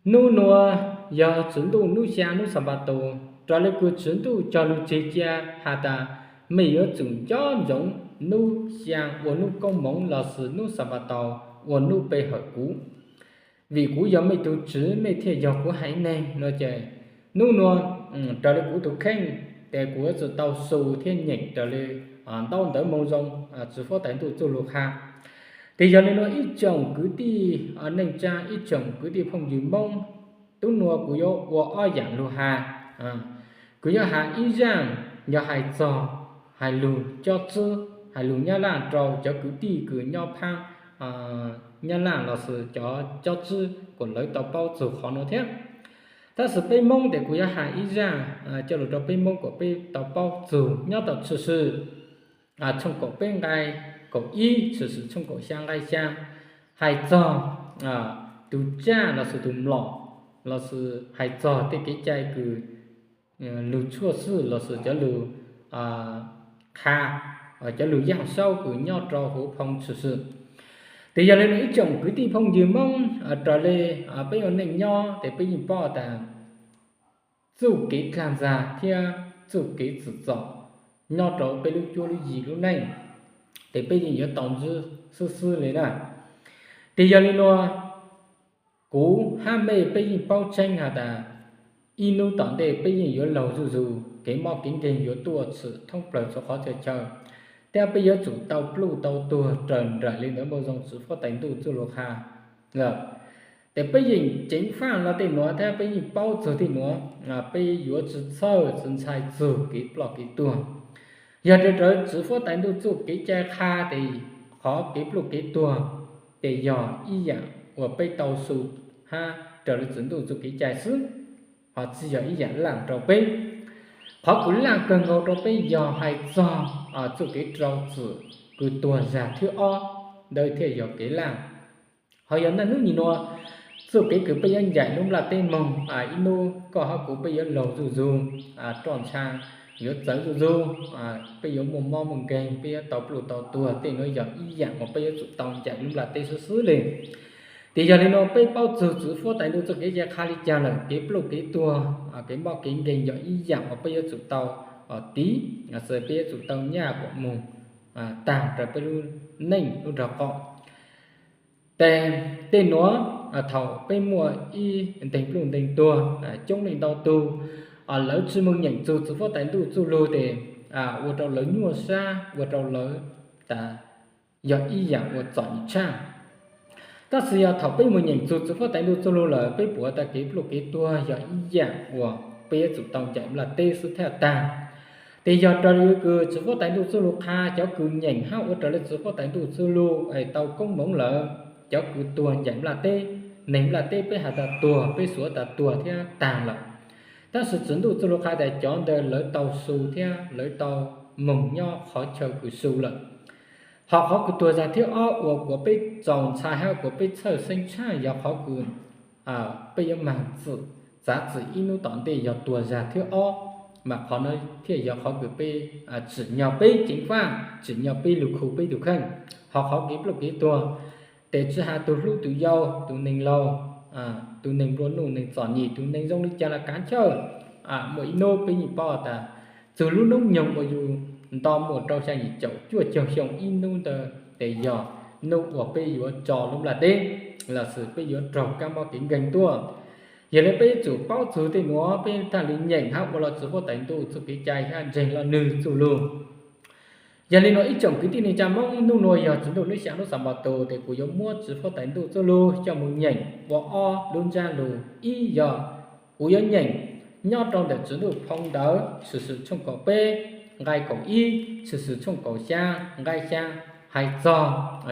Hnub nua yog Tswv Ntuj hnub xyaa hnub Xanpataus, raws li kws Tswv Ntuj cog lug tseg cia has tas mej yuav tsum nco ntsoov hnub xyaa ua hnub koob moov lossis hnub Xanpataus ua hnub pe hawm kuv, vim kuv yog mej tug Tswv mej thiaj yog kuv haiv neeg no ces hnub nua raws li kuv tug kheej tes kuv yuav tsum tau su thiab nyeem raws li ntaub ntawv Moo Zoo Tswv Fuab Tais Ntuj Txuj Lug qha. Tes yog li nua ib tsoom kwv tij neej tsaa, ib tsoom kwv tij phooj ywg Moob, hnub nua kuv yuav ua ob yaam lug has. Kuv yuav has ib zaaj yog hais txog hais lug cob tswb, hais lug Nyab Laj rau cov kwv tij kws nyob phaab Nyab Laj lossis cov cob tswb kuas lawv tau paub txug qhov nua thiab. Tab sis peb Moob tes kuv yuav has ib zaaj coj lug rau peb Moob kuas peb tau paub txug nyob tom Tshwm Sim tshooj kaum peb nqai kaum ib, Tshwm Sim tshooj kaum xyaa nqai xyaa, hais txog tug tsaj lossis tug mlom, lossis hais txog tej kev cai kws lug tshuaj xwb lossis cov lug qha, cov lug yaaj saub kws nyob rau huv phoo Tshwm Sim. Tes yog li nua ib tsoom kwv tij phooj ywg Moob, raws li peb ua neej nyob tes peb yeej paub tas txuj kev dlaag ntxag thiab txuj kev txwm txom nyob rau peb lub cuab lub yig lub neej, tes peb yeej yuav tau ntsib xwb xwb li na. Tes yog li nua kuv hab mej peb yeej paub tseeb has tas ib hnub tom ntej peb yeej yuav laug zuj zug, kev mob kev nkeeg yuav tuaj tshwm thoob plawg txhua qhov txhia chaw, thiab peb yuav tsum tau pluj tau tuag raws nraim li ntawd Moo Zoo Tswv Fuab Tais Ntuj Txuj Lug qha lawm. Tes peb yeej ceev faaj lug tej nuav thiab peb yeej paub txug tej nuav, peb yuav tsi txhawj tsi ntshai txug kev pluj kev tuag. Yog raws Tswv Fuab Tais Ntuj Txuj kev cai qha tes qhov kev pluj kev tuag tes yog ib yaam uas peb tau su hab raws li Tswv Ntuj Txuj kev cai xwb, ho tsi yog ib yaam laaj rau peb. Qhov kws laaj kawg nkaus rau peb yog hais txog txuj kev rau txim kws tuag zag thib ob, ntawd thiaj yog kev laaj. Ho yog naj hnub nim nua, txuj kev kws peb yuav ncaim lub nplaj teb moog, ib hnub koj hab kuv peb yuav laug zuj zug, roj ntsha yuav txawv zuj zug, peb yuav muaj mob muaj nkeeg, peb yuav tau pluj tau tuag, tej nuav yog ib yaam uas peb yuav tsum tau ncaim lub nplaj teb xwb xwb li. Tes yog li nua peb paub txug Tswv Fuab Tais Ntuj Txuj kev cai qha li caag lawm, kev pluj kev tuag, kev mob kev nkeeg yog ib yaam uas peb yuav tsum tau tiv, peb yuav tsum tau nyaj kuas moog taag rau peb lub neej lub nraag qaum. Tes tej nuav thaum peb muaj ib nteeg pluj nteeg tuag, coob leej ntau tug lawv tsi moog nyeem txug Tswv Fuab Tais Ntuj Txuj Lug tes ua rau lawv nyuaj sab, ua rau lawv tas yog ib yaam uas txom nyem tshaaj. Tab sis yog thaum peb moog nyeem txug Tswv Fuab Tais Ntuj Txuj Lug lawm peb pum tas kev pluj kev tuag yog ib yaam uas peb yuav tsum tau ncaim nplaj teb xwb thiaj taag. Tes yog raws li kws Tswv Fuab Tais Ntuj Txuj Lug qha, cov kws nyeem hab ua raws li Tswv Fuab Tais Ntuj Txuj Lug es tau koob moov lawm, cov kws tuag ncaim nplaj teb, neeg nplaj teb peb has tas tuag, peb suav tas tuag thiab taag lawm. Tab sis Tswv Ntuj Txuj Lug qha tas cov ntawd lawv tau su thiab lawv tau moog nyob qhov chaw kws su lawm. Ho qhov kws tuag zag thib ob uas kuas peb txaus ntshai hab kuas peb txhawj xeeb tshaaj yog qhov kws peb yuav maag txwm, txav txim ib hnub tom ntej yog tuag zag thib ob, mas qhov nuav thiaj yog qhov kws peb tsim nyog peb ceev faj, tsim nyog peb lug khu peb tug kheej. Ho qhov kev pluj kev tuag, tes tsi has tug hlub tug yau, tug neeg laug, tug neeg nplua nuj neeg txom nyem, tug neeg zoo li cas los kav chawj, muaj ib hnub peb yeej paub tas txug lub noob nyoog uas yug nto muaj rau xya yim caum cuaj caug xyoo ib hnub ntawd tes yog hnub uas peb yuav tso lub nplaj teb, lossis peb yuav raug kab mob kev nkeeg tuaj. Yog li peb yuav tsum paub txug tej nuav peb thiaj li nyeem hab ua lug Tswv Fuab Tais Ntuj Txuj kev cai hab ntseeg lug nwg txuj lug. Yog li nua ib tsoom kwv tij neej tsa Moob, hnub nua yog Tswv Ntuj hnub xyaa hnub Xanpataus tes kuv yuav muab Tswv Fuab Tais Ntuj Txuj Lug coj moog nyeem ua ob lub ntsab lug. Ib yog kuv yuav nyeem nyob rau ntawm Tswv Ntuj phoo ntawv Tshwm Sim tshooj kaum peb nqai kaum ib, Tshwm Sim tshooj kaum xyaa nqai xyaa, hais txog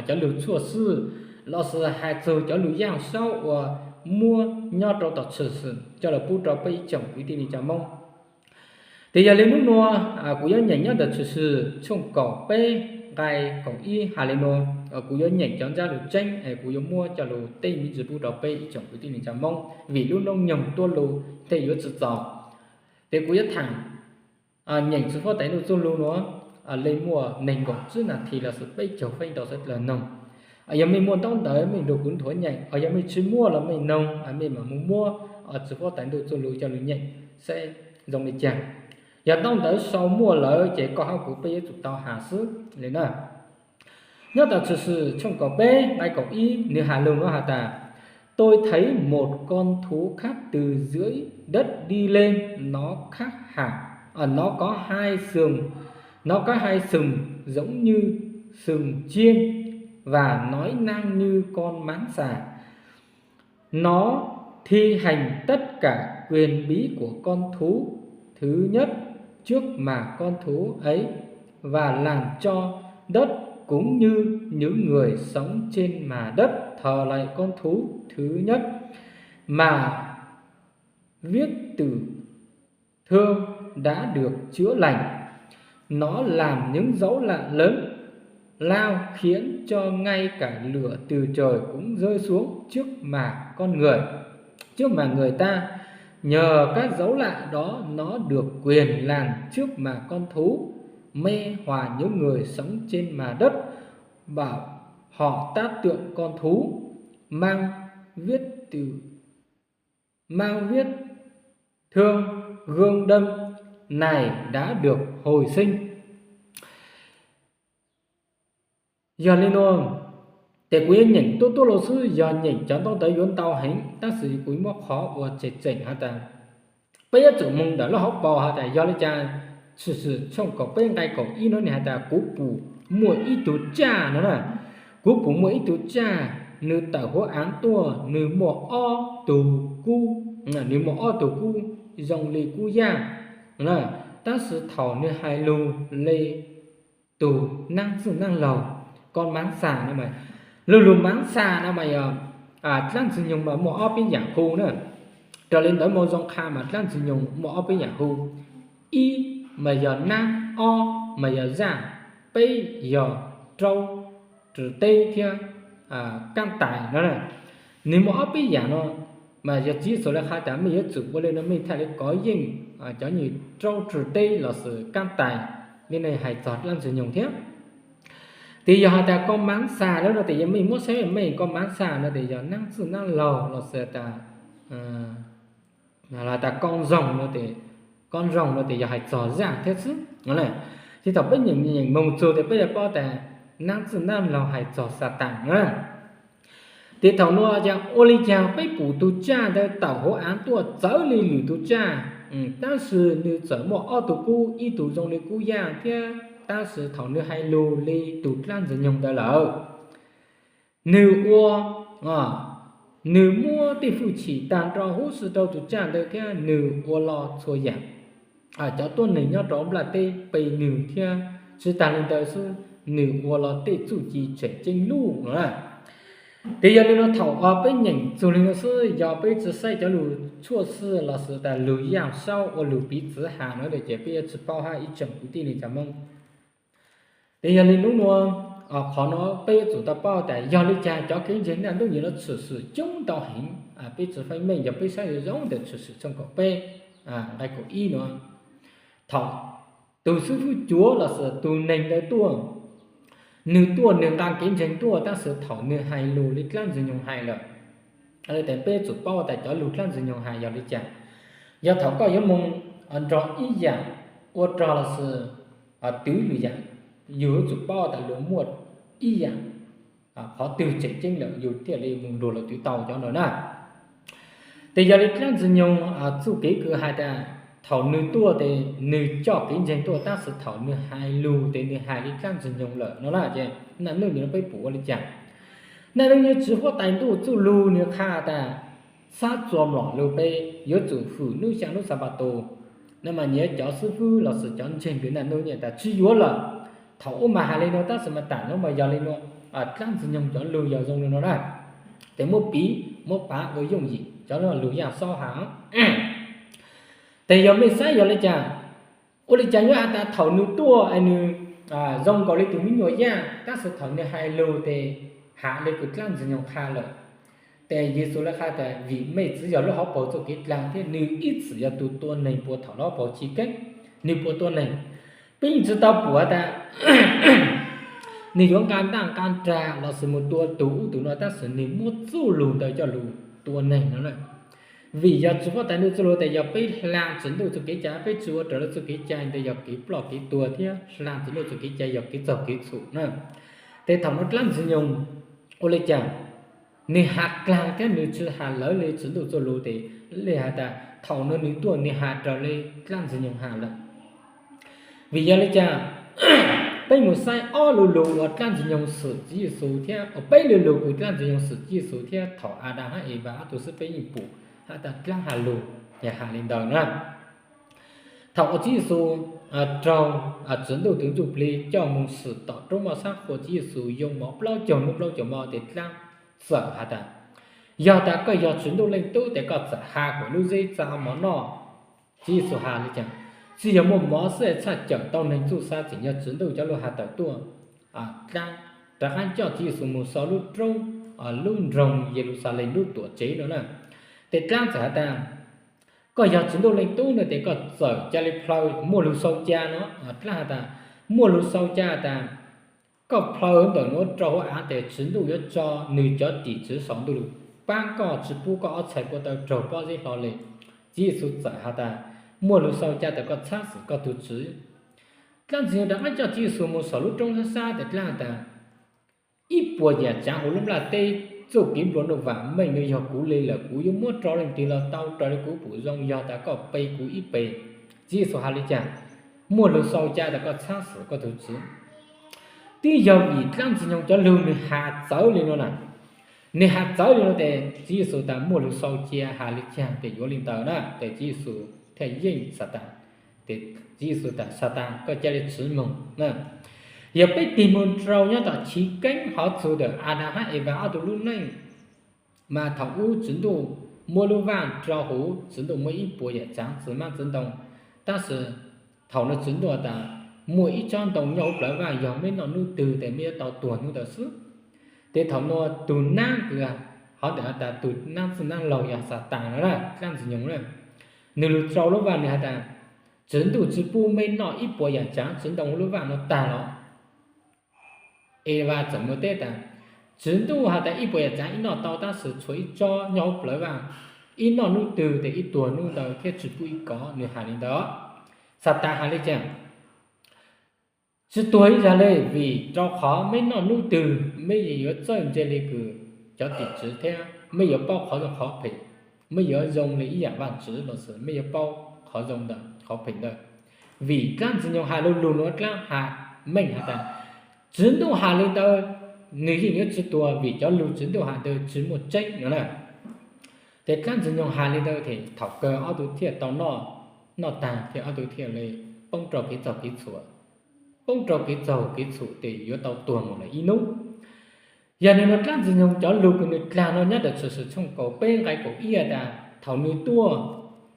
cov lug tshuaj xwb lossis hais txug cov lug yaaj saub uas muab nyob rau tom Tshwm Sim coj lug pub rau peb ib tsoom kwv tij neej tsa Moob. Tes yog li hnub nua kuv yuav nyeem nyob ntawm Tshwm Sim tshooj kaum peb nqai kaum ib has li nua, kuv yuav nyeem cov ntsab lug tseeb es kuv yuav muab coj lug teb me ntsis pub rau peb ib tsoom kwv tij neej tsa Moob vim lub noob nyoog tuab lug thiaj yuav tsi txaus. Tes kuv yuav thaam nyeem Tswv Fuab Tais Ntuj Txuj Lug nua le muaj neeg nkaum tsib nas this lossis peb caug feeb rau sawv dlawg noog. Yog mej muaj ntaub ntawv mej nrug kuv nthuav nyeem, yog mej tsi muaj los mej noog, mej mam mus muab Tswv Huab Tais Ntuj Txuj Lug coj lug nyeem seb zoo le caag. Yog ntaub ntawv sau muaj lawm ces koj hab kuv peb yuav tsum tau has xwb le na. Nyob rau Tshwm Sim tshooj kaum peb nqai kaum ib, nws has lug nuav has tas: Tôi thấy một con thú khác từ dưới đất đi lên, nó khác hẳn, à, nó có hai sừng, nó có hai sừng giống như sừng chiên và nói năng như con mãng xà. Nó thi hành tất cả quyền bí của con thú thứ nhất trước mặt con thú ấy và làm cho đất cũng như những người sống trên mặt đất thờ lạy con thú thứ nhất mà vết tổn thương đã được chữa lành. Nó làm những dấu lạ lớn lao khiến cho ngay cả lửa từ trời cũng rơi xuống trước mặt con người, trước mặt người ta. Nhờ các dấu lạ đó nó được quyền làm trước mặt con thú, mê hoặc những người sống trên mặt đất, bảo họ tác tượng con thú mang huyết tự mang huyết thương gương đâm này đã được hồi sinh. Yog li nuav, tes kuv yuav nyeem tuab tuab lug xwb, yog nyeem cov ntaub ntawv yuav ntau heev, tab sis kuv muab qhov uas tseem tseem has tas, peb yuav tsum moog ntawm lub hauv paus has tas yog li cas Tshwm Sim tshooj kaum peb nqai kaum ib nuav nwg has tas kuv pum muaj ib tug tsaj no na, kuv pum muaj ib tug tsaj, nws tawm huv av tuaj, nws muaj ob tug kub, nws muaj ob tug kub zoo li kub yaj, tab sis thaum nws hais lug le tus naab txwj naab laug, koj maab xas no, lug lug maab xas no mas yog dlaab ntxwg nyoog mas muaj ob peb yaam hu na. Raws li ntawv Moo Zoo qha mas dlaab ntxwg nyoog muaj ob peb yaam hu. Ib mas yog naab, ob mas yog zaj, peb yog raub, rwg teb thiab kaab tais no. Nwg muaj ob peb yaam no, mas yog txiv xub le qha tas mej yuav tsum ua le no mej thaaj le kov yeej cov nyuas raub rwg teb lossis kaab tais, le no hais txog dlaab ntxwg nyoog thiab. Tes yog has tas koj maab xas lawm no tes yog mej muab saib mej koj maab xas no tes yog naab txwj naab laug lossis tas koj zoog no tes, koj zoog no tes yog hais txog zaj thiab xwb. Ces thaum peb nyeem nyeem moog txug tes peb yuav paub tas naab txwj naab laug hais txog Xataan na. Tes thaum nuav yog ua li cas peb pum tug tsaj ntawd tawm huv av tuaj txawv li lwm tug tsaj, tab sis nwg txawm muaj ob tug kub, ib tug zoo li kub yaj thiab, tab sis thaum nwg hais lug li tug dlaab ntxwg nyoog ntawd lawm, nwg ua, nwg muab tej hwj chim taag nrho huv si rau tug tsaj ntawd thiab nwg ua lo txhua yaam. Cov tuab neeg nyob rau nplaj teb pe nwg thiab, tsi taag le ntawd xwb, nwg ua lo tej txuj ci tseem ceeb luj no na. Tes yog li no thaum peb nyeem txug li no xwb, yog peb tsi saib cov lug tshuaj xwb lossis tas lug yaaj saub ua lug piv txwv has no ces peb yuav tsi paub hab ib tsoom kwv tij neej tsa Moob. Tes yog li nub nua, qhov nuav peb yuav tsum tau paub tas yog li cas cov kev ntseeg naj nub nyuas nuav tshwm sim coob ntau heev. Peb tsi faib meej, yog peb saib zoo ntawm Tshwm Sim tshooj kaum peb nqai kaum ib nuav, thaum tug xib fwb cuav lossis tug neeg ntawd tuaj, nwg tuaj nwg nqaa kev ntseeg tuaj tab sis thaum nwg hais lug li dlaab ntxwg nyoog hais lawm, tes peb tsum paub tas cov lug dlaab ntxwg nyoog hais yog li cas. Yog thaum koj yuav moog nrog ib yaam ua rog lossis twv lwm yaam, yug yuav tsum paub tas luag muaj ib yaam qhov twg tseem ceeb lawm yug thiaj li moog nrug lawv twv tau cov ntawd na. Tes yog li dlaab ntxwg nyoog txuj kev kws hais tas thaum nwg tuaj tes nwg coj kev ntseeg tuaj tab sis thaum nwg hais lug tes nwg hais li dlaab ntxwg nyoog lawm no na, ces naj nub nyuas nuav peb pum ua li cas. Naj nub nyuas Txiv Huab Tais Ntuj Txuj Lug nwg qha tas xab txuas mlom lug peb yuav tsum hwm nub xyaa nub Xanpataus. No mas nyias cov xib fwb lossis cov ntseeg kws naj nub nyuas tas tsi yuav lawm. Thaum ub mas hais li no tab sis mas taam nub mas yog li no, dlaab ntxwg nyoog cov lug yog zoo li no na. Tes muab piv muab pav ua yooj yim, cov lug yaaj saub has. Tes yog mej saib yog li cas, ua li cas yuav has tas thaum nwg tuaj es nwg zoo nkaus li tug me nyuam yaaj tab sis thaum nwg hais lug tes has le kws dlaab ntxwg nyoog qha lawm. Tes Yexus le qha tas vim mej tsi yog lub hauv paug txuj kev dlaag thiab nwg ib txwm yog tug tua neeg puag thaum lub hauv paug chiv keeb, nwg puas tua neeg. Peb yeej tsi tau pum has tas nws yuav nqa ntaj nqa nrag los sis mus tua tus ub tus no, tab sis nws muab txuj lug ntawd coj lug tua neeg no na. Vim yog tsis huab tais ntuj txuj lug tias yog peb hla Tswv Ntuj txuj kev cai, peb tsis ua raws li txuj kev cai ntawd yog kev ploj kev tuag, thiab hla Tswv Ntuj txuj kev cai yog kev txaug kev txhum na. Ces thaum no dlaab Ntxwg Nyoog ua li cas? Nws has dlaag thiab nws tsis has lawv li Tswv Ntuj txuj lug, ces li has tas thaum no nws tuaj nws has raws li dlaab Ntxwg Nyoog has lawm. Vim yog li cas? Peb mus saib ob lu lug uas dlaab Ntxwg Nyoog xwm Tswv Yexus thiab, peb lu lug kws dlaab Ntxwg Nyoog xwm Tswv Yexus thiab thaum Adas hab Evas ob tug xwb peb yeej pum has tas dlaab has lug, has li ntawd na. Thaum uas Tswv Yexus raug Tswv Ntuj tus Ntsuj Plig coj mus xwm tom roob moj sab qhua, Tswv Yexus yoo mov plaub caug hnub plaub caug hmo, ces dlaab txawm has tas, yog tas koj yog Tswv Ntuj Leej Tub, ces koj txawm has kuas lub zeb txag mov noj. Tswv Yexus has li cas? Tsis yog muaj mov xwb txhaj cawm tau neeg txuj sa, tseem yog Tswv Ntuj cov lug has tawm tuaj. Dlaab rov qaab coj Tswv Yexus mus sau lub roob, lub nroog Yeluxalees lub tuam tsev no na. Ces dlaab txawm has tas, koj yog Tswv Ntuj Leej Tub no ces koj txawm ca le plhaw muaj lug sau ca no. Dlaab has tas, muaj lug sau ca tas, koj plhaw ntawm nuav rau hauv av tes Tswv Ntuj yuav tso nwg cov tim tswv sau ntuj lug paab koj, tsi pub koj ob txhais ko taw raug pob zeb hlo le. Tswv Yexus txawm has tas, muaj lug sau ca tas koj txhab xwm koj tug tswv. Dlaab Ntxwg Nyoog rov qaab coj Tswv Yexus mus sau lub roob sab sab tes dlaab has tas, ib puas yaam tsaav huv lub nplaj teb, txuj kev nplua nuj vaam meej no yog kuv le lawm, kuv yuav muab rau leej twg los tau raws li kuv pum zoo, yog tas koj pe kuv ib pe. Tswv Yexus has li cas? Muaj lug sau ca tas koj txhab xwm koj tug tswv. Twb yog vim dlaab Ntxwg Nyoog cov lug nwg has txawv li no na. Nwg has txawv li no tes Tswv Yexus tas muaj lug sau ca has li cas tes yuav li ntawd na, tes Tswv Yexus thiaj yeej Xatas. Tes Tswv Yexus tas, Xatas, koj ca le tswv moog na. Yog peb tig moog rau nyob tom chiv keeb hov txug ntawm Adas hab Evas ob tug lub neej, mas thaum ub Tswv Ntuj muab lub vaaj rau huv, Tswv Ntuj muab ib puas yaam tsaav txiv hmab txiv ntoo, tab sis thaum no Tswv Ntuj has tas, muaj ib tsob ntoo nyob huv plawv vaaj, yog meb noj nub twg tes meb yuav tau tuag nub ntawd xwb. Tes thaum no tug naab kws hov ntawm has tas tug naab txwj naab laug yog Xatas no na, dlaab Ntxwg Nyoog na, nwg lug rau lub vaaj nwg has tas, Tswv Ntuj tsi pub meb noj ib puas yaam tsaav txiv ntoo lub vaaj no tag los? Evas txawm mus teb tas, Tswv Ntuj has tas ib puas yaam tsaav ib noj tau, tab sis tshuav ib tsob nyob huv plawv vaaj, ib noj nub twg tes ib tuag nub ntawd thiab tsi pub ib kov, nwg has li ntawd. Xatas has li cas? Tsi tuag ib zag le, vim rau qhov meb noj nub twg meb yeej yuav txawj ntse le kws cov tim tswv thiab meb yuav paub qhov zoo qhov phem, meb yuav zoo le ib yaam Vaajtswv los sis meb yuav paub qhov zoo ntawm qhov phem ntawd. Vim dlaab Ntxwg Nyoog has lu lug nuav dlaab has meej has tas, Tswv Ntuj has li ntawd, nwg yeej yuav tsi tuag vim cov lug Tswv Ntuj has ntawd tsi muaj tseeb no na. Tes dlaab Ntxwg Nyoog has li ntawd tes thaum kawg ob tug thiaj tau noj, noj tag thiab ob tug thiaj le poob rau kev txaug kev txhum, poob rau kev txaug kev txhum tes yuav tau tuag moog lawm ib nub. Yog nwg nuav dlaab Ntxwg Nyoog cov lug kws nwg dlaag nuav nyob ntawm Tshwm Sim tshooj kaum peb nqai kaum ib tas, thaum nwg tuaj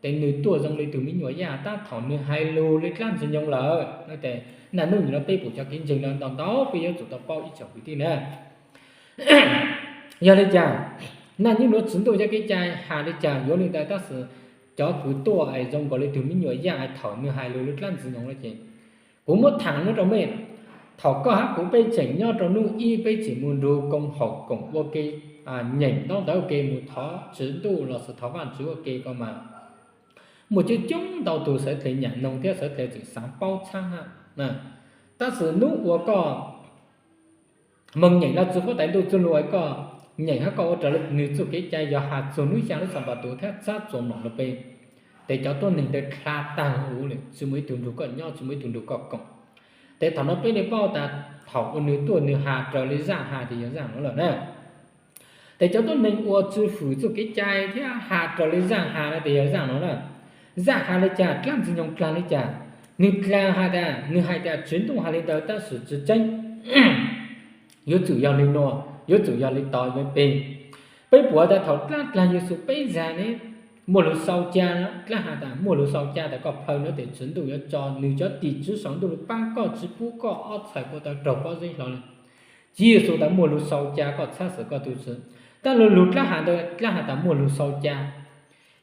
tes nwg tuaj zoo le tug me nyuam yaj, tab thaum nwg hais lug le dlaab Ntxwg Nyoog lawm no tes naj nub nyuam nuav peb pum cov kev ntseeg nuav ntau ntau peb yuav tsum tau paub ib tsoom kwv tij na. Yog li cas, naj nub nuav Tswv Ntuj cov kev cai has li cas yuav li ntawd, tab sis cov kws tuaj es zoo nkaus le tug me nyuam yaj es thaum nwg hais lug le dlaab Ntxwg Nyoog no ces, kuv muab thaam nuav rau mej, thaum koj hab kuv peb tseem nyob rau nub ib peb tseem mus nrug koom haum koom ua ke, nyeem ntaub ntawv ua ke, mus thov Tswv Ntuj los sis thov Vaajtswv ua ke ko mas muaj coob coob ntau tug sawv dlawg nyam noog thiab sawv dlawg tseem xaav paub txhab hab. Tab sis nub uas koj moog nyeem Leej Txiv Huab Tais Ntuj Txuj Lug es koj nyeem hab koj ua raws le nwg txuj kev cai, yog has txug nub xyaa lub Xanpataus thiab txhab txuas mlom rua peb, tes cov tuab neeg ntawd dlha taag huv le, tsi muaj ib tug nrug koj nyob, tsi muaj ib tug nrug koj koom. Tes thaum no peb le paub tas thaum uas nwg tuaj nwg has raws le zaaj has tes yog zaaj nuav lawm na. Tes cov tuab neeg uas tsi fwm txuj kev cai thiab has raws le zaaj has no tes yog zaaj nuav na. Zaaj has le caag, dlaab Ntxwg Nyoog dlaag le caag? Nwg dlaag has tas, nwg hais tas Tswv Ntuj has le ntawd tab sis tsi tseeb, yuav tsum yog le nuav, yuav tsum yog le tod le peg. Peb pum tas thaum dlaab dlaag Yexus peb zag ne, muaj lug sau ca, dlaab has tas muaj lug sau ca tas koj plhaw nuav tes Tswv Ntuj yuav tso nwg cov tim tswv sau ntuj lug paab koj, tsi pub koj ob txhais ko taw raug pob zeb hlo le. Tswv Yexus tas muaj lug sau ca koj txhab xwm koj tug tswv. Tab lug lug dlaab has ntawd, dlaab has tas muaj lug sau ca.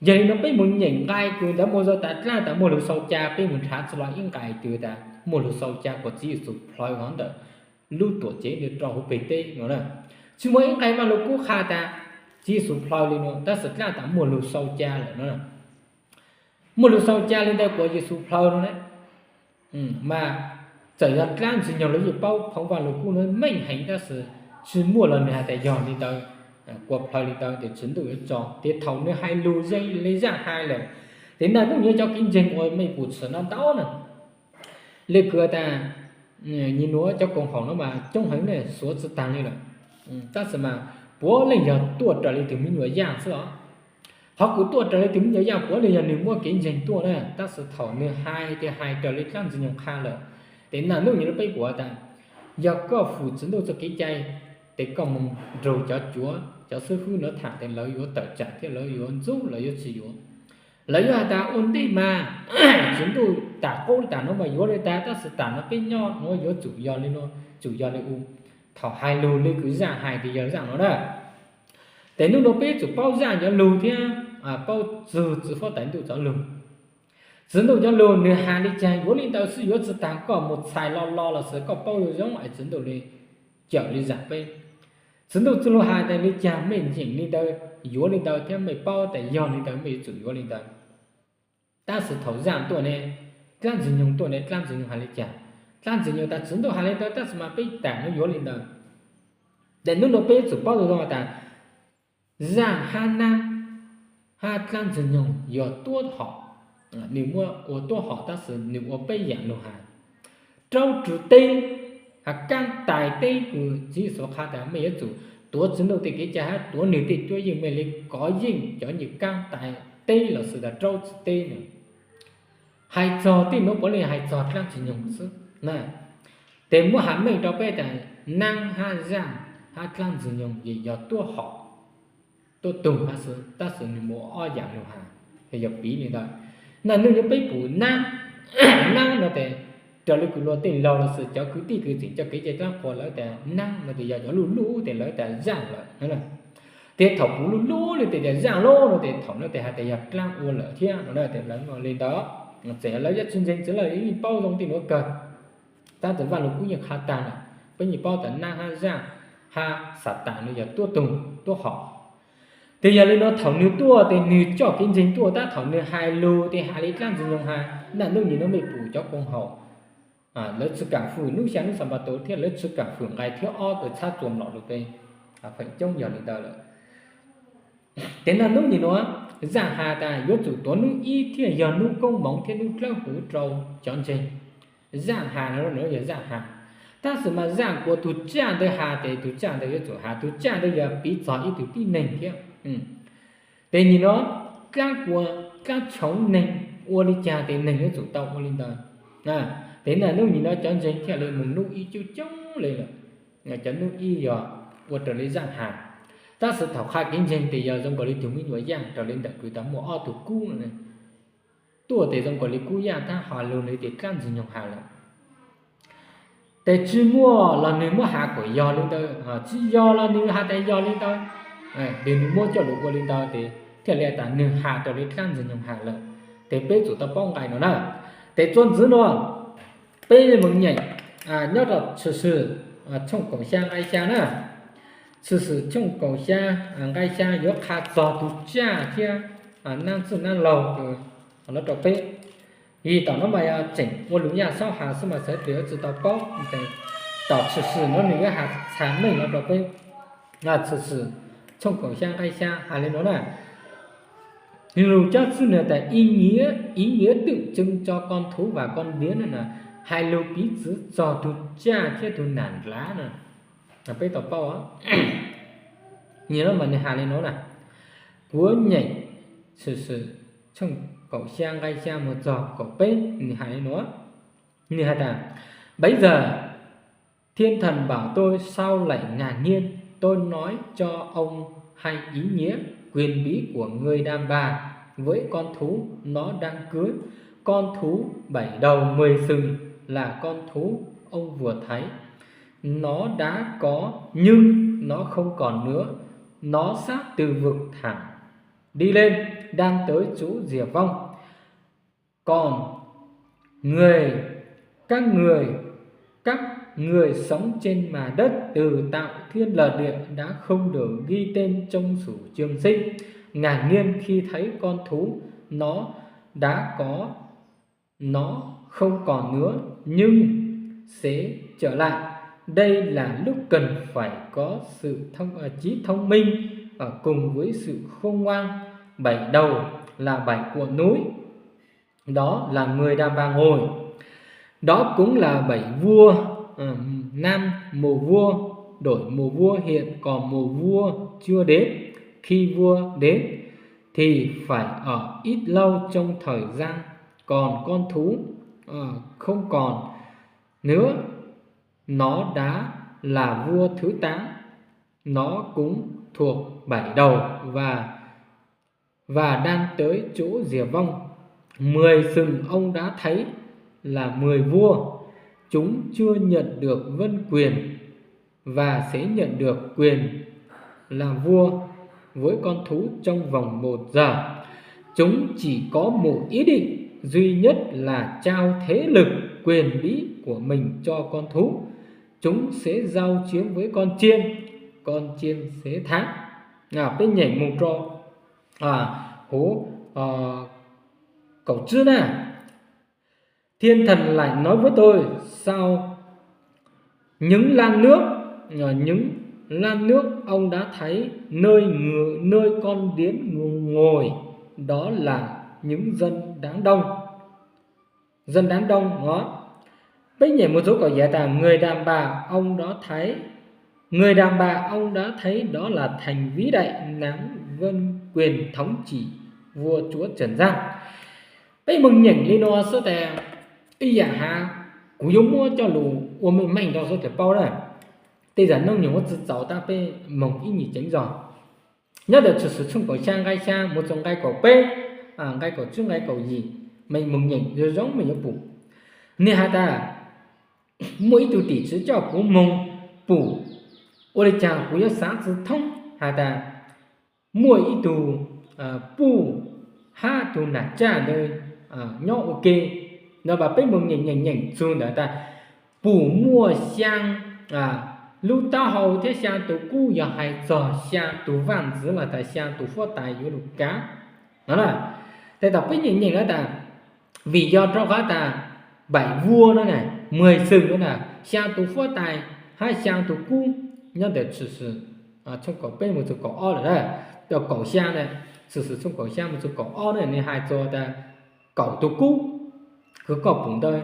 Yog le nuav peb mus nyeem nqai kws ntawd muaj zaj tas dlaab tas muaj lug sau ca, peb mus nrhav tsi lug ib nqai twg tas muaj lug sau ca kuas Tswv Yexus plhaw hov ntawm lub tuam tsev ntawd rau hauv peg teb no na. Tsis muaj ib nqe Vaj Lug Kub qha tas Tswv Yexus plhaw li no, tab sis dlaab tas muaj lug sau ca lawm no. Muaj lug sau ca li ntawd kuas Yexus plhaw no na. Mas txawm yog dlaab Ntxwg Nyoog los yeej paub phoov Vaj Lug Kub no meej heev, tab sis tsis muaj los nws has tas yog li ntawd, kuas plhaw li ntawd tes Tswv Ntuj yuav tso. Tes thaum nws hais lug zoo le zaaj hais lawm, tes naj nub yuav cov kev ntseeg uas mej pum tshwm no ntau na, le kws tas nyi nuav cov koom haum no mas coob heev ne, suav tsi taag li lawm. Tab sis mas puav leej yog tuaj raws li tug me nyuam yaaj xwb os. Qhov kuv tuaj raws li tug me nyuam yaaj puav leej yog nws muab kev ntseeg tuaj na, tab sis thaum nws hais tes hais raws li dlaab Ntxwg Nyoog qha lawm. Tes naj nub nyi nuav peb pum tas yog koj fwm Tswv Ntuj txuj kev cai, tes koj moog nrug cov cuav cov xib fwb nuav tham tes lawv yuav tawm tsaam thiab lawv yuav ntxub, lawv yuav tsi yuav. Lawv yuav has tas ua ntej mas Tswv Ntuj tam qub tam nuav mas yuav le tas, tab sis tam nuav peb nyob nuav yuav tsum yog le nuav, tsum yog le u. Thaum hais lug le kws zaaj hais tes yog zaaj nuav na. Tes nub nuav peb tsum paub zaaj cov lug thiab paub txug Tswv Fauj Taiv Ntuj cov lug. Tswv Ntuj cov lug nws has le caag yuav le ntawd xwb, yuav tsi taag koj moog txhais lo lo los sis koj paub zoo zoo es Tswv Ntuj le cawm le zaam peb. Tswv Ntuj txuj lug has tas le caag mej nyeem le ntawd, yuav le ntawd thiab mej paub tas yog le ntawd mej yuav tsum yuav le ntawd. Tab sis thaum zaaj tuaj ne, dlaab Ntxwg Nyoog tuaj ne, dlaab Ntxwg Nyoog has le caag? Dlaab Ntxwg Nyoog tas Tswv Ntuj has le ntawd, tab sis mas peb tam nuav yuav le ntawd. Tes nub nuav peb tsum paub tau tas zaaj hab naab hab dlaab Ntxwg Nyoog yog tuab hom, nws muab ua tuab hom tab sis nws ua peb yaam lug has. Raub tswv teb, has kaab tais teb kws Tswv Yexus qha tas mej yuav tsum tuav Tswv Ntuj tej kev cai hab tuav nwg tej cuab yeej, mej le kov yeej cov nyuas kaab tais teb los sis tas raub tswv teb na. Hais txog tej nuav puav leej hais txog dlaab Ntxwg Nyoog xwb na. Tes muab has meej rau peb tas naab hab zaaj hab dlaab Ntxwg Nyoog ces yog tuab hom, tuab tug hab xwb, tab sis nws muaj ob yaam lug has, yog piv le ntawd. Naj nub nyi nuav peb pum naab, naab no tes raws le kws luag tej laug los sis cov kwv tij kwv txeem coj kev cai dlaab qhuas lawv tas naab no tes yog cov luj luj tes lawv tas zaaj lawm. Tes thaum puv luj luj le tes tas zaaj lawm no tes thaum no tes has tas yog dlaab ua lawm thiab no na. Tes lawv le ntawd, txawm yog lawv yuav tsi ntseeg Tswv Ntuj los yeej paub zoo tej nuav kawg. Tab sis Vaj Lug Kub yeej qha taag lawm, peb yeej paub tas naab hab zaaj hab Xatas no yog tuab tug tuab hom. Tes yog le nuav thaum nwg tuaj tes nwg coj kev ntseeg tuaj, tab thaum nwg hais lug tes hais le dlaab Ntxwg Nyoog has. Naj nub nyi nuav mej pum cov koom haum, lawv tsi kaam fwm nub xyaa nub Xanpataus thiab lawv tsi kaam fwm nqai thib ob kws txhab txuas mlom lug tes feem coob yog le ntawd lawm. Tes naj nub nyi nuav zaaj has tas yuav tsum tuav nub ib thiaj yog nub koob moov thiab nub dlawb huv rau cov ntseeg. Zaaj has no yog zaaj has, tab sis mas zaaj kuas tug tsaj ntawd has tes tug tsaj ntawd yuav tsum has, tug tsaj ntawd yog piv txog ib tug tib neeg thiab. Tes nyi nuav dlaab kuas dlaab tshoov neeg ua le caag tes neeg yuav tsum tau ua le ntawd. Tes naj nub nyi nuav cov ntseeg thiaj le moog nub ib coob coob le lawm. Cov nub ib yog ua raws le zaaj has, tab sis thaum qha kev ntseeg tes yog zoo nkaus le tug me nyuam yaaj raws le ntawm kws tas muaj ob tug kub no tuaj tes zoo nkaus le kub yaaj tab has lug le tes dlaab Ntxwg Nyoog has lawm. Tes tsi muaj los nwg muab has kuas yog le ntawd, tsi yog los nwg has tas yog le ntawd. Tes nwg muab coj lug ua le ntawd tes thiaj li tas nwg has raws le dlaab Ntxwg Nyoog has lawm. Tes peb tsum tau paub nqai no na. Tes txuas ntxiv nuav peb moog nyeem nyob rau Tshwm Sim tshooj kaum xyaa nqai xyaa na. Tshwm Sim tshooj kaum xyaa nqai xyaa yuav qha txog tug tsaj thiab naab txwj naab laug no rau peb. Vim tom no mas yog tseem ua lug nyaj saub has xwb mas sawv daws yuav tsi tau paub. Tom Tshwm Sim no nwg yuav has txhais meej no rau peb. Tshwm Sim tshooj kaum xyaa nqai xyaa has le nuav na. Lug cov txwj nwg tas ý nghĩa tượng trưng cho con thú và con điển no na, hais lug piv txwv txog tug tsaj thiab tug nam nrag na. Peb tau paub, nyi nuav mas nwg has le nuav na. Kuv nyeem Tshwm Sim tshooj kaum xyaa nqai xyaa moog txog kaum peb, nwg has le nuav. Nwg has tas, Bấy giờ Thiên Thần bảo tôi sau lạy ngàn niên, tôi nói cho ông hay ý nghĩa quyền bí của người đàn bà với con thú nó đang cưới. Con thú bảy đầu mười sừng là con thú ông vừa thấy. Nó đã có nhưng nó không còn nữa. Nó sắp từ vực thẳm đi lên, đang tới chỗ diệt vong. Còn người, các người, các Người sống trên mặt đất từ tạo thiên lập địa đã không được ghi tên trong sổ trường sinh. Ngạc nhiên khi thấy con thú nó đã có, nó không còn nữa, nhưng sẽ trở lại. Đây là lúc cần phải có sự thông, à, trí thông minh, à, cùng với sự khôn ngoan. Bảy đầu là bảy của núi, đó là người đàn bà ngồi. Đó cũng là bảy vua, ừ, năm mùa vua, đổi mùa vua, hiện còn mùa vua chưa đến. Khi vua đến thì phải ở ít lâu trong thời gian còn con thú, ờ, không còn nữa. Nó đã là vua thứ tám. Nó cũng thuộc bảy đầu và và đang tới chỗ diệt vong. Mười sừng ông đã thấy là mười vua. Chúng chưa nhận được vương quyền và sẽ nhận được quyền làm vua với con thú trong vòng một giờ. Chúng chỉ có một ý định duy nhất là trao thế lực quyền bí của mình cho con thú. Chúng sẽ giao chiến với con chiên, con chiên sẽ thắng. À, peb nyeem mus rau, à, hố, à, cậu trước nè. Thiên thần lại nói với tôi, sau những lăn nước, à, những lăn nước ông đã thấy nơi người, nơi con điếm ngồi, đó là những dân đám đông. Dân đám đông đó. Peb nyeem mus rau cậu giải tả người đàn bà ông đó thấy, người đàn bà ông đã thấy đó là thành vĩ đại nắm vân quyền thống trị vua chúa trần gian. Peb mus nyeem li no xwb tas, ib yam hab kuv yuav muab coj lus ua meej meej rau xwb tas paub na. Tej zam nooj nyoog ua tsi txaus tab peb moog ib nyuag ceev zog. Nyob ntawm Tshwm Sim tshooj kaum xya nqai xya mus txog nqai kaum peb, nqai kaum tsib nqai kaum yim, mej moog nyeem zoo zoo mej yuav pum. Nwg has tas, muaj ib tug tim tswv coj kuv moog pum, ua li caag kuv yuav xaav tsi thoob has tas, muaj ib tug puj hab tug nam tsaj ntawd nyob ua ke. No mas peb moog nyeem nyeem nyeem txug ntawd tas, pum muaj xyaa lub taub hau thiab xyaa tus kub, yog hais txog xyaa tus vaaj ntxwv los tas xyaa tus huab tais yuav lug kaav no na. Tes tom peb nyeem nyeem no tas, vim yog rau qhov tas bảy vua no na, mười sừng no na, xyaa tus huab tais hab xyaa tus kub, nyob ntawm Tshwm Sim tshooj kaum peb mus txug kaum ob lawm na, kaum xya na, Tshwm Sim tshooj kaum xya mus txug kaum ob na, nwg hais txog tas kaum tus kub kws koj pum ntawd,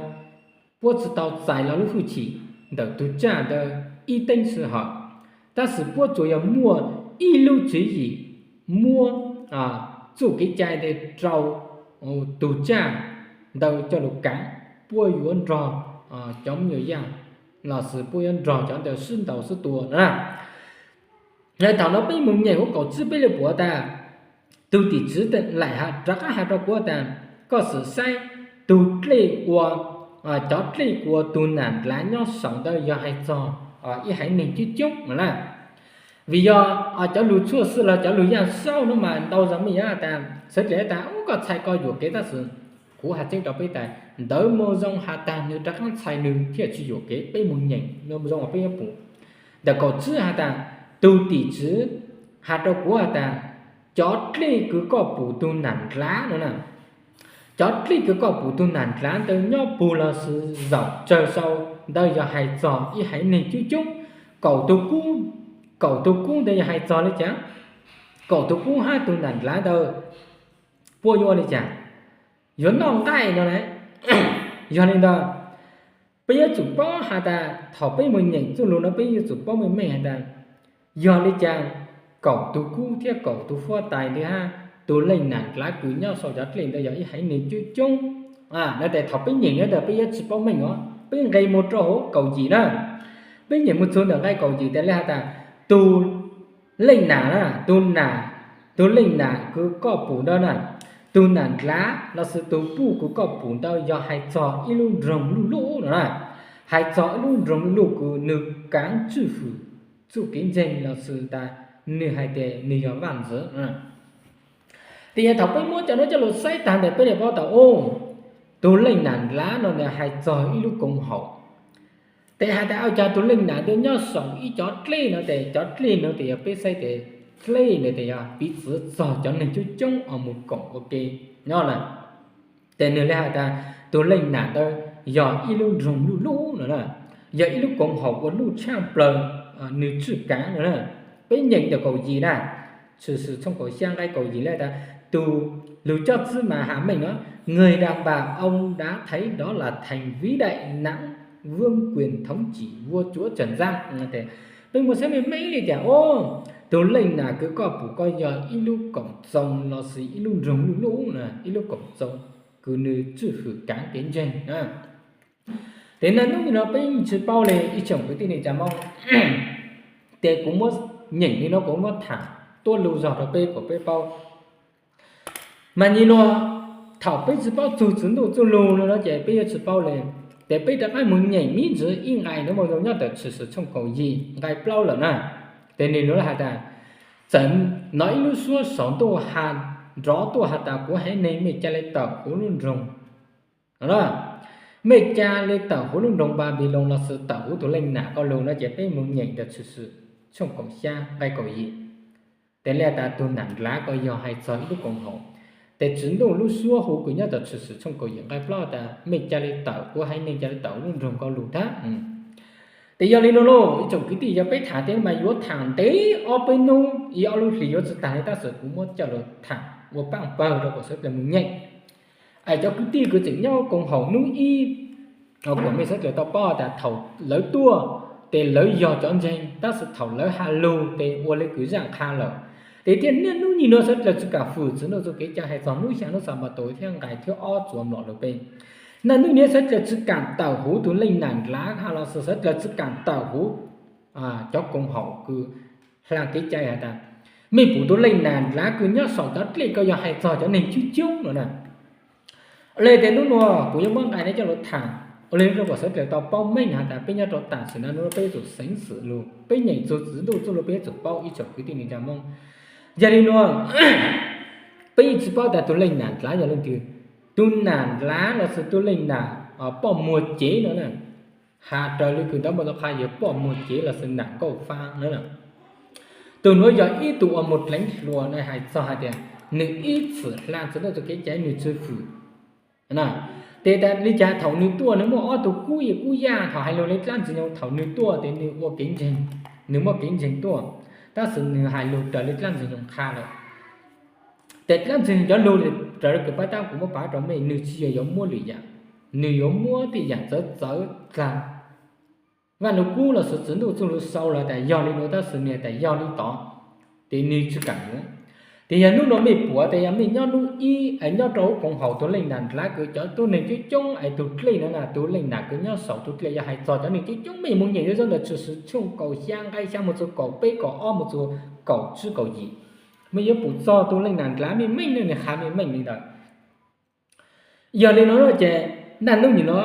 puab tsi tau txais lawv lub hwj chim ntawm tug tsaj ntawd ib teeb sij hawm, tab sis puab tsuas yog muaj ib lub tswv yim muab txuj kev cai ntawd rau tug tsaj ntawd coj lug kaav, puab yuav nrog cov me nyuam yaaj lossis puab yuav nrog cov ntawd sib ntaus sib tua na. Thaum no peb moog nyeem huv kaum tsib peb le pum tas, tug tim tswv laim rov qaab has rau kuv tas, koj xwm saib tug dlej ua, cov dlej kws ua tug nam dlav nyob saum ntawd yog hais txog ib haiv neeg coob coob na. Vim yog cov lug tshuaj xwb los cov lug yaaj saub no mas ntau zog mej yuav tas, sawv dlawg tas koj txhais ko yuam kev tab sis kuv has tseeb rau peb tas ntawd mus zoo has tas nwg rov qaab txhais nwg thiaj tsi yuam kev. Peb moog nyeem zoo peb yuav pum ntawm kaum tsib has tas, tug tim tswv has rau kuv has tas, cov dlej kws koj pum tug nam dlav no na, cov dlej kws koj pum tug nam dlav ntawd nyob pug lossis zaum tsawg sau ntawd yog hais txog ib haiv neeg coob coob. Kaum tug kub, kaum tug kub ntawd yog hais txog li cas? Kaum tug kub hab tug nam dlav ntawd puab yuav ua li cas? Yuav noj nqaij no na. Yog li ntawd, peb yuav tsum paub has tas thaum peb moog nyeem txuj lug no peb yuav tsum paub meej meej has tas, yog li cas kaum tug kub thiab kaum tug huab tais ntawd hab tug leej nam dlav kws nyob saum cov dlej ntawd yog ib haiv neeg coob coob. No tes thaum peb nyeem no tas peb yuav tsi paub meej os, peb nqes mus rau huv kaum yim na. Peb nyeem mus txug ntawm nqai kaum yim tas le has tas, tug leej nam na, tug nam, tug leej nam kws koj pum ntawd na, tug nam dlav lossis tug puj kws koj pum ntawd yog hais txog ib lub nroog luj luj no na, hais txog ib lub nroog luj luj kws nwg kaav tswj hwm txuj kev ntseeg lossis tas nwg hais tas nwg yog vaaj ntxwv. Tes yog thaum peb muab cov nuav coj lug saib taag ntawm peb le paub tas, tug leej nam dlav no nwg hais txog ib lub koom haum. Tes has tas ua cas tus leej nam ntawd nyob saum ib cov dlej no tes cov dlej no tes yog peb saib tes dlej ntawd tes yog piv txwv txog cov neeg coob coob uas mus koom ua ke nyob na. Ces nws li has tas tus leej nam ntawd yog ib lub nroog luj luj no na, yog ib lub koom haum ua luj tshaaj plaws, nws tswj kaav no na. Peb nyeem ntawm kaum yim na, Tshwm Sim tshooj kaum xya nqai kaum yim li tas, tus lug coj txwb mas has meej no, người đàn bà ông đã thấy đó là thành vĩ đại nắng vương quyền thống trị vua chúa trần gian. Peb muaj saib meej meej li tias, o, tus leej nam kws koj pum koj yog ib lub koom txoos los sis ib lub nroog luj luj na, ib lub koom txoos kws nws tswj hwm kaav kev ntseeg na. Tes naj nub no peb yeej tsi paub li ib tsoom kwv tij neej tsa Moob, tes kuv muab nyeem li no kuv muab tham tuab lug zog rau peb kom peb paub. Mas nyim no thaum peb tsi paub txug Tswv Ntuj txuj lug no no ces peb yuav tsi paub li. Tes peb rov qab mus nyeem miv ntsis ib nqai no mus zoo nyob ntawm Tshwm Sim tshooj kaum yim nqai plaub lawm na. Tes nws lug has tas, txawm hnov ib lub suab saum ntuj has nrov tuaj has tas, kuv haiv neeg, mej ca le tawm huv lub nroog, mej ca le tawm huv lub nroog Npanpiloos los sis tawm huv tus leej nam ko lug no ces peb mus nyeem ntawm Tshwm Sim tshooj kaum xya nqai kaum yim. Tes li tas tus nam ndlav ko yog hais txog ib lub koom haum. Tes Tswv Ntuj lub suab hu kws nyob tom Tshwm Sim tshooj kaum yim nqai plaub tas, mej ca le tawm, kuv haiv neeg ca le tawm huv lub nroog ko lug thab. Tes yog li no lauj ib tsoom kwv tij, yog peb tham tes mas yuav tham ntev ob peb nub ib ob lub hlis yuav tsi taag li, tab sis kuv muab coj lug tham ua paaj pawg rau kom sawv dlawg mus nyeem. Es cov kwv tij kws tseem nyob koom haum nub ib, kuas mej sawv dlawg tau paub tas thaum lawv tuaj tes lawv yog cov ntseeg, tab sis thaum lawv has lug tes ua le kws zaaj qha lawm. Tes thiaj niaj nub nyim no sawv dlawg tsi kaam fwm Tswv Ntuj txuj kev cai hais txog nub xyaa nub Xanpataus thiab nqai thib ob txuas mlom lawm peb. Naj nub nyim sawv dlawg tsi kaam tawm huv tus leej nam ndlav has los sis sawv dlawg tsi kaam tawm huv cov koom haum kws hla kev cai has tas, mej pum tus leej nam ndlav kws nyob saum cov dlej ko yog hais txog cov neeg coob coob no na. Ua le tes nub nua kuv yuav muab nqai no coj lug tham ua le rau kom sawv dlawg tau paub meej has tas peb nyob rau tam sim no nub peb yuav tsum xeev xwm lug, peb nyeem txug Tswv Ntuj txuj lug peb yuav tsum paub ib tsoom kwv tij neej tsa Moob. Yog li nua peb yeej tsi paub tas tus leej nam ndlav yog leej twg. Tus nam ndlav los sis tus leej nam poj muag cev no na, has raws li kws ntawv Npau Taus Qha yog poj muag cev los sis nam nkauj fav na. Tus nuav yog ib tug uas muag dleev hluas na, hais txog hais tias nws ib txwm hla Tswv Ntuj txuj kev cai nws tsi fwm. Tes tas li cas thaum nws tuaj nws muaj ob tug kub yaj kub yaj, thaum hais lug le dlaab ntxwg nyoog thaum nws tuaj tes nws ua kev ntseeg, nws muaj kev ntseeg tuaj, tab sis nws hais lug raws li dlaab ntxwg nyoog qha lawm. Tes dlaab ntxwg nyoog cov lug raws li kws pab tab kuv muab pav rau mej, nws tsi yog yuav muab lwm yaam, nws yuav muab tej yaam txawv txawv dlaag. Vaaj lug kub los sis Tswv Ntuj txuj lug sau los tas yog li nua, tab sis nws tas yog li tod, tes nws tsi kaam yuav. Tes yog nub nua mej pum tas yog mej nyob nub ib, nyob rau huv koom haum tus leej nam ndlav kws cov tuab neeg coob coob es tug dlej no na, tus leej nam kws nyob saum tug dlej yog hais txog cov neeg coob coob, mej mus nyeem yuav zoo ntawm Tshwm Sim tshooj kaum xya nqai xya mus txug kaum peb kaum ob mus txug kaum tsib kaum yim. Mej yuav pum txog tus leej nam ndlav meej meej ne, nws has meej meej li ntawd. Yog li no ces naj nub nyim no,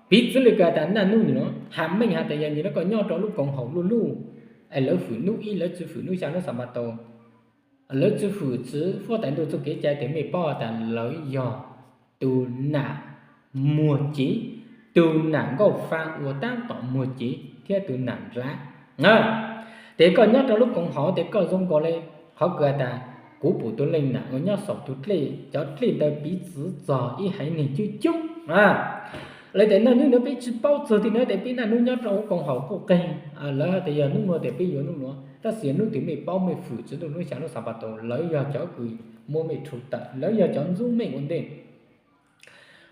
piv txwv li kws tas naj nub nyim no has meej has tas yog nyim no koj nyob rau lub koom haum luj luj, es lawv fwm nub ib lawv tsi fwm nub xyaa nub Xanpataus, lawv tsi fwm Tswv Fuab Tais Ntuj txuj kev cai tes mej paub tas lawv yog tus nam muag cev, tus nam nkauj fav uas taab tom muag cev thiab tus nam ndlav. Tes koj nyob rau lub koom haum tes koj zoo nkaus li qhov kws tas kuv pum tus leej nam uas nyob saum tus dlej, cov dlej ntawd piv txwv txog ib haiv neeg coob coob. Lawv tes naj nub no peb tsi paub txug tej no tes peb naj nub nyob rau huv koom haum quj qeeg, lawv has tas yog nub nua tes peb yuav nub nua, tab sis yog nub twg mej paub mej fwm Tswv Ntuj nub xyaa nub Xanpataus lawv yog cov kws muab mej rhu tawm, lawv yog cov ntxub mej ua ntej.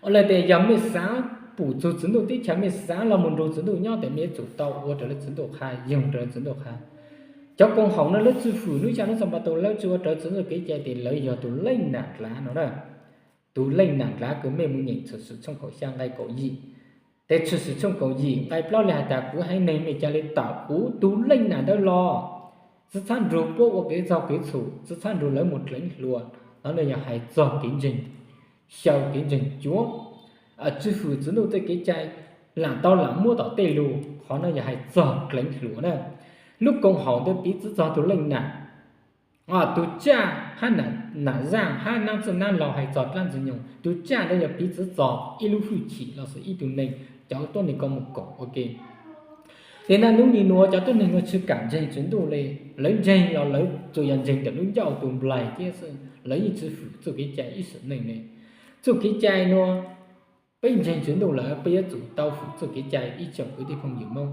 Ua le tes yog mej xaav pum txug Tswv Ntuj teb chaws, mej xaav los mus nrug Tswv Ntuj nyob tes mej yuav tsum tau ua raws li Tswv Ntuj qha, yoog raws li Tswv Ntuj qha. Cov koom haum no lawv tsi fwm nub xyaa nub Xanpataus, lawv tsi ua raws Tswv Ntuj kev cai tes lawv yog tus leej nam ndlav no na. Tus leej nam ndlav kws mej mus nyeem Tshwm Sim tshooj kaum xya nqai kaum yim. Tes Tshwm Sim tshooj kaum yim nqai plaub li has tas kuv haiv neeg mej ca le tawm huv tug leej nam ntawd los, tsi txhob nrug puab ua kev txaug kev txhum, tsi txhob nrug lawv mus dleev hluas. Qhov no yog hais txog kev ntseeg, xyaw kev ntseeg cuav, tsi fwm Tswv Ntuj tej kev cai, lam tau lam muab tom tej lug, qhov no yog hais txog dleev hluas na. Lub koom haum ntawd piv txwv txog tus leej nam, tus tsaj hab nam zaaj hab naab txwj naab laug hais txog dlaab ntxwg nyoog, tus tsaj ntawd yog piv txwv txog ib lub hwj chim los sis ib tug neeg, cov tuab neeg ko mus koom ua ke. Ces naj nub nim nuav cov tuab neeg nuav tsi kam ntseeg Tswv Ntuj le, lawv ntseeg los lawv tsuas yog ntseeg ntawm lub ncauj tus nplaig thiab xwb, lawv yeej tsi fwm txuj kev cai ib sim neej le. Txuj kev cai nuav, peb ntseeg Tswv Ntuj lawm peb yuav tsum tau fwm txuj kev cai ib tsoom kwv tij phooj ywg Moob.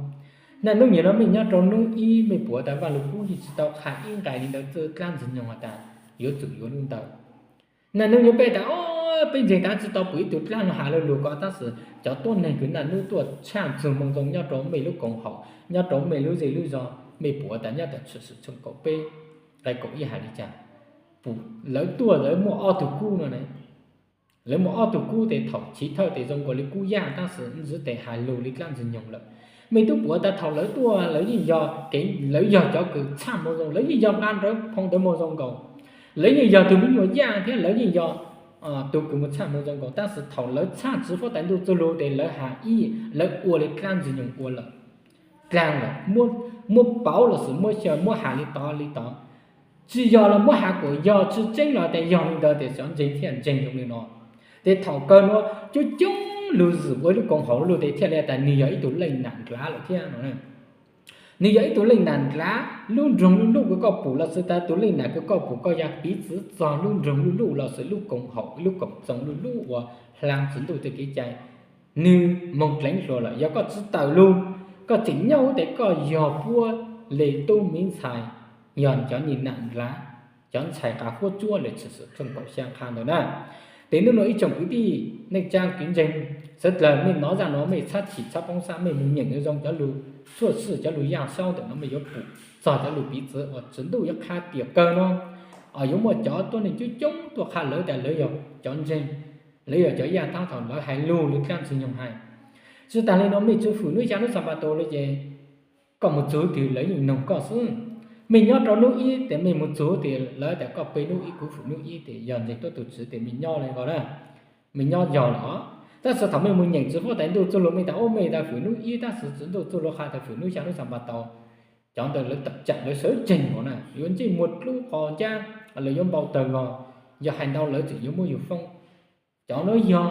Naj nub nim nuav mej nyob rau nub ib mej pum tas Vaaj Lug Kub yeej tsi tau qha ib nqai li ntawd txuj dlaab ntxwg nyoog has tas yuav tsum yuav lub ntawd. Naj nub nim peb tas, o, peb ntseeg tas tsi tau pum ib tug dlaab lug has lug lug ko, tab sis cov tuab neeg kws naj nub tuaj tshaj txug moo zoo nyob rau mej lub koom haum, nyob rau mej lub zej lub zog, mej pum tas nyob tas Tshwm Sim tshooj kaum peb nqai kaum ib has li cas? Lawv tuaj lawv muaj ob tug kub no, lawv muaj ob tug kub tes thaum chiv thawj tes zoo nkaus li kub yaj tab sis ntxiv tes has lug li dlaab ntxwg nyoog lawm. Mej tub pum tas thaum lawv tuaj lawv yeej yog kev, lawv yog cov kws tshaj moo zoo, lawv yeej yog nqa rawv phoo ntawv moo zoo nkaus, lawv yeej yog tug me nyuam yaj thiab lawv yeej yog tug kws mus tshaj moo zoo nkaus, tab sis thaum lawv tshaj Tswv Fauj Taiv Ntuj txuj lug tes lawv has ib, lawv ua li dlaab ntxwg nyoog ua lawm, dlaag lawm, muab pauv los sis muab xyaw muab has li tod li tod. Tsi yog los muab has kuas yog, tsi tseeb los tes yog li ntawd tes cov ntseeg thiaj ntseeg zoo li no. Tes thaum kawg nuav coob coob lug zwm ua lub koom haum lug tes thiaj li tas nwg yog ib tug leej nam ndlav lawm thiab no. Nwg yog ib tug leej nam ndlav, lub nroog lub luj kws koj pum los sis tas tus leej nam kws koj pum koj yog piv txwv txog lub nroog lub luj los sis lub koom haum lub koom txoos lub luj uas hlaa Tswv Ntuj txuj kev cai, nwg moog dleev hluas lawm. Yog koj tsi tawm lug, koj tseem nyob huv tes koj yog puab le tub miv ntxhais, yog cov nyuam nam ndlav, cov ntxhais qav huab tsuab le Tshwm Sim tshooj kaum xyaa qha ntawd na. Tes nub nuav ib tsoom kwv tij neej tsaa kwv ntseeg sawv dlawg, mej nov zaj nuav mej txhob chim txhob poob sab, mej mus nyeem zoo cov lug tshuaj xwm cov lug yaj saub ntawm nuav mej yuav pum txog cov lug piv txwv uas Tswv Ntuj yuav qha tiam kawg nuav. Yuav muaj cov tuab neeg coob coob tuaj qha lawv tas lawv yog cov ntseeg, lawv yog cov yaj tab thaum lawv hais lug li dlaab ntxwg nyoog hais. Tsi taag le nuav mej tsi fwm nub xyaa nub Xanpataus le ces koj mus txug twg lawv yeej noog koj xwb. Mej nyob rau nub ib tes mej mus txug tes lawv tas koj pe nub ib kuv fwm nub ib tes yog ntseeg tuab tug Tswv tes mej nyob le ko na, mej nyob yog lawm. Tab sis thaum mej mus nyeem Tswv Fauj Taiv Ntuj txuj lug mej tas o mej tas fwm nub ib tab sis Tswv Ntuj txuj lug qha tas fwm nub xyaa nub Xanpataus, cov ntawd lawv tawm tsam lawv sawv tseeg ua na, yuav ntsej muag dlub qhov ncab, lawv yuav npau tawg vog, yog hais ntau lawv tseem yuav muab yug foob. Cov nuav yog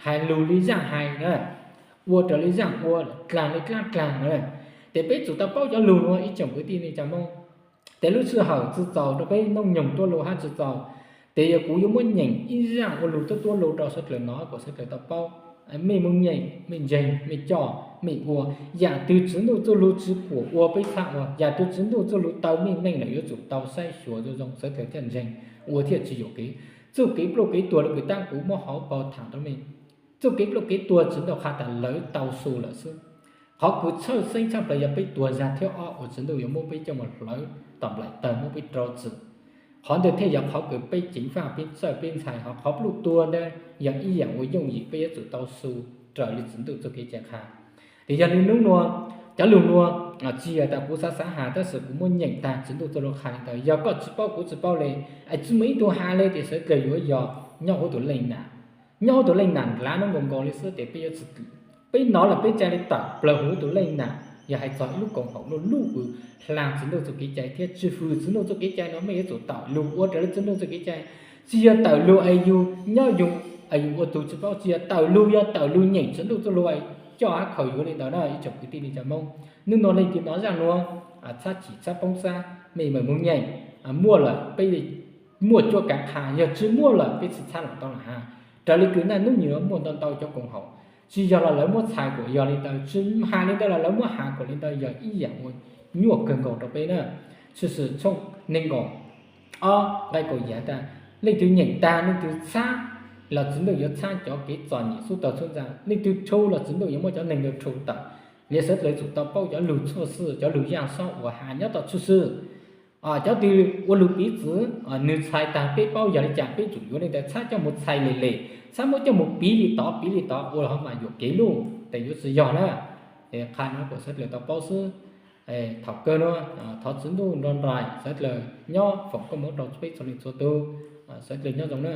hais lug li zaaj hais na, ua raws li zaaj ua, dlaag li dlaab dlaag na. Tes peb tsum tau paub cov lug nuav ib tsoom kwv tij neej tsaa Moob. Tes lub sij hawm tsi txaus rau peb noob nyoog tuab lug hab tsi txaus, tes yog kuv yuav muab nyeem ib zaaj ua lug tuab tuab lug rau sawv dlawg nov kuas sawv dlawg tau paub. Mej mus nyeem, mej ntseeg, mej coj, mej ua. Yam twg Tswv Ntuj txuj lug tsi pum ua peb txhaj ua, yam twg Tswv Ntuj txuj lug taw mej meej lawm yuav tsum tau saib xyuas zoo zoo sawv dlawg thiaj ntseeg, ua thiaj tsi yuam kev. Txuj kev pluj kev tuag le kws taab kuv muab hauv paug thaam rau mej, txuj kev pluj kev tuag Tswv Ntuj qha tas lawv tau su lawm xwb. Qhov kws txhawj xeeb tshaj plaws yog peb tuag zag thib ob uas Tswv Ntuj yuav muab peb coj mus hlawv tom nplaim tawg muab peb rau txim. Qhov ntawd thiaj yog qhov kws peb ceev faj peb txawj peb ntxhais, ho qhov pluj tuag ntawd yog ib yaam uas yooj yim peb yuav tsum tau su raws li Tswv Ntuj txuj kev cai qha. Tes yog li nub nuav, cov lug nuav tsi yog tas kuv xav xav has tab sis kuv muab nyeem taag Tswv Ntuj txuj lug qha li ntawd. Yog koj tsi paub kuv tsi paub le, es tsi muaj ib tug has le tes sawv dlawg yuav yog nyob huv tus leej nam, nyob huv tus leej nam ndlav nub nkaus nkaus le xwb tes peb yuav tsi, peb nov lawm peb tsa li tawm plawg huv tus leej nam. Yog hais txog ib lub koom haum luj luj kws hlaa Tswv Ntuj txuj kev cai thiab tsi fwm Tswv Ntuj txuj kev cai no mej yuav tsum tawm lug ua raws li Tswv Ntuj txuj kev cai. Tsi yog tawm lug es yug nyob yug es yug ua tug tsi paub, tsi yog tawm lug, yog tawm lug nyeem Tswv Ntuj txuj lug coj hab khaws yuav li ntawd na ib tsoom kwv tij neej tsaa Moob. Nub nuav leej twg nov zaaj nuav, txhab chim txhab poob sab, mej mam mus nyeem. Muaj lawm peb muaj cuab kav qha, yog tsi muaj lawm peb tsi txhab los tau lawm hab. Raws li kws naj nub nyuam muaj ntau ntau cov koom haum, tsi yog los lawv muab txhais kuas yog li ntawd, tsi has li ntawd los lawv muab has kuas li ntawd yog ib yaam uas nyuaj kawg nkaus rau peb na. Tshwm Sim tshooj neeg nkaum ob nqai kaum yim tas, leej twg nyeem taag leej twg txhab los Tswv Ntuj yuav txhab cov kev txom nyem xub tawg xub ntxaa, leej twg rhu los Tswv Ntuj yuav muab cov neeg ntawd rhu tawm. Yog sawv dlawg tsum tau paub cov lug tshuaj xwm cov lug yaaj saub uas has nyob tom Tshwm Sim. Cov twg ua lug piv txwv, nwg txhais taag peb paub yog li cas peb tsum yuav li ntawd, txhab coj mus txhais lem lem, txhab muab coj mus piv li tod piv li tod ua los ho mam yuam kev luj tes yuav tsi yog na. Qha nuav kuas sawv dlawg tau paub xwb. Thaum kawg nuav thov Tswv Ntuj nrog nraim sawv dlawg nyob foom koob moov rau peb txhua leej txhua tug. Sawv dlawg nyob zoo na.